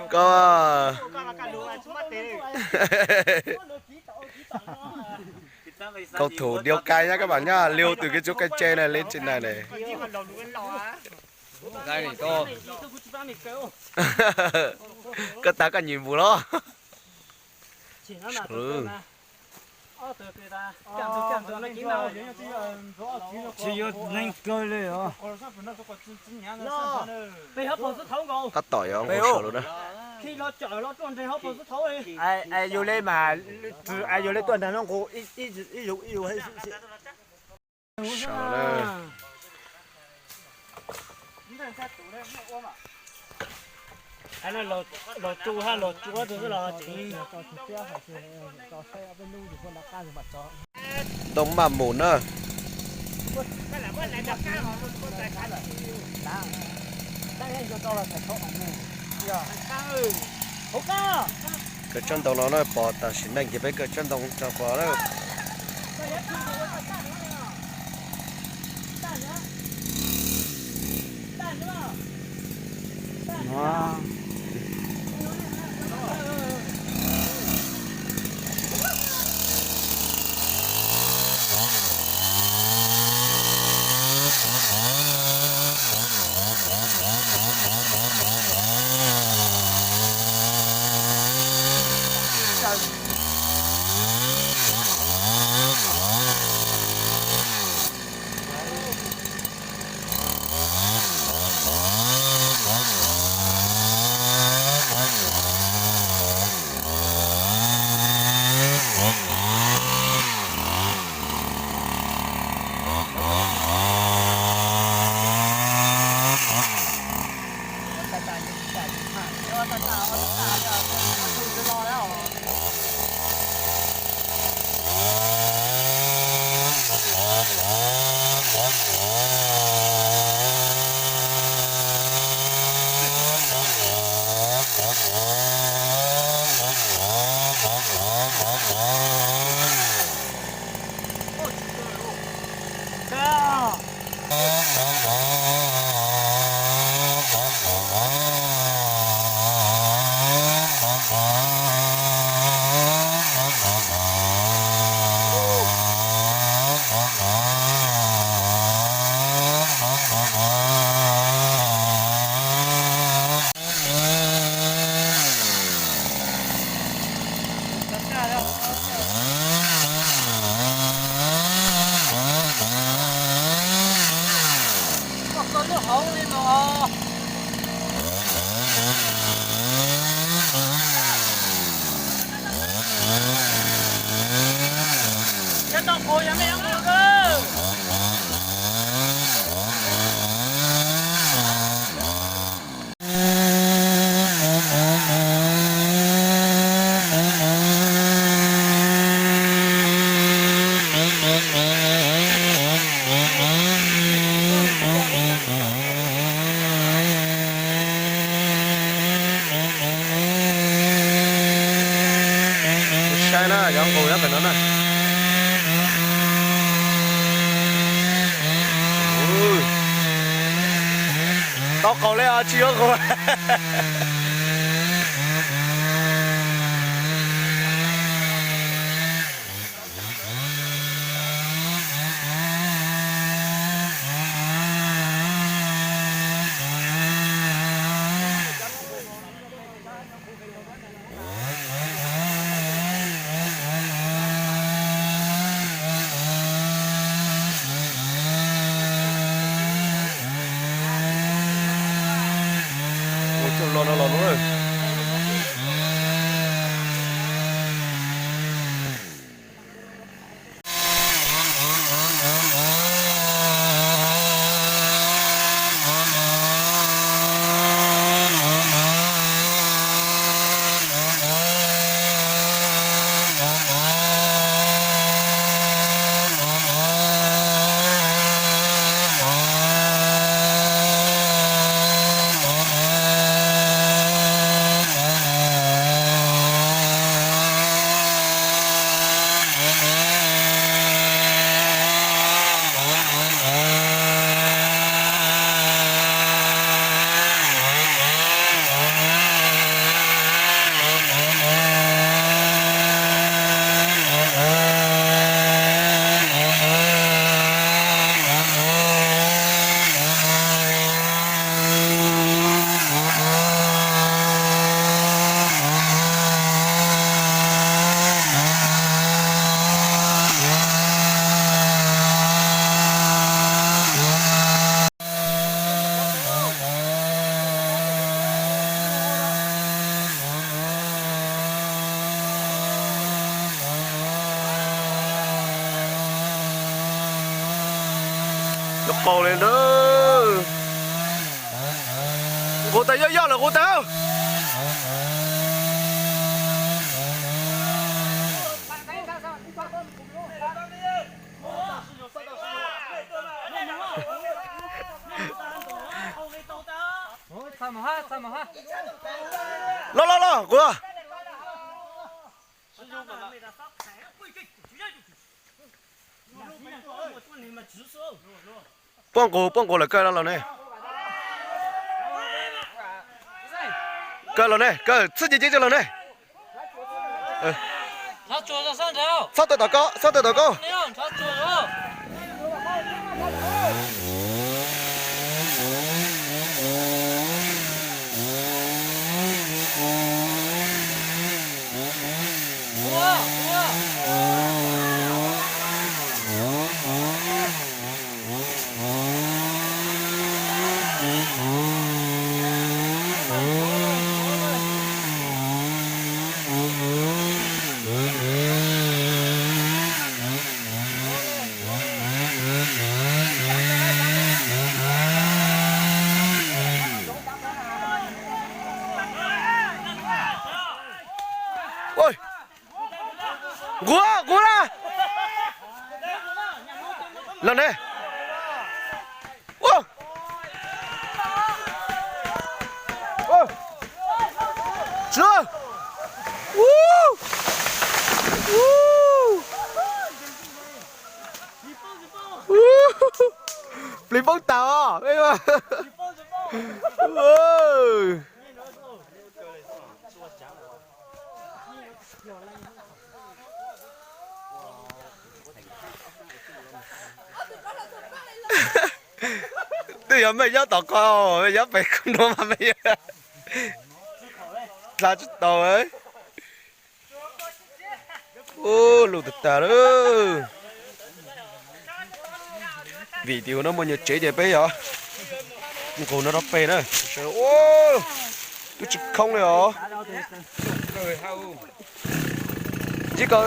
Koj, cầu thủ điêu cay nhá các bạn nhá, liu từ cái chỗ cay tre này lên trên này này. Koj tau koj nhiệm vụ lawm. Tsis yog neeg kawg li os. Tab tom yuav nqus saum lawm na. Yus li mas, yus li tuaj nrag no nqus ib zaug ib zaug. Saum lawm na. Tau maj mus na. Kawm tsob ntoo no na, pom tam sim neej ces peb kawm tsob ntoo rau pom na. Saib na, yuav nqus nyob pem no na. Tau qaus li os, tsis yuav nqus. Ua coj lo no los lub. Nqus tas yoj yoj lawm, nqus tas. Los los los, nqus. Puab nqus, puab nqus lawm, kaw los ne. Kaw los ne, kaw txhij cev ceev rau los ne. Txhob tawm tom koj, txhob tawm tom koj. Nqus, nqus na. Los ne. Plis poob tas os. Twb yuav mej nyob tom ko, mej nyob pem koj nua mas mej yuav dlav tsis tau. Ub, luj tag tag lawm. Vim tias hauv no muaj nyuag tsev ces peb yog nqus no rau pem na. Sawv daws, twb tsis khoob li os. Ntsib ko.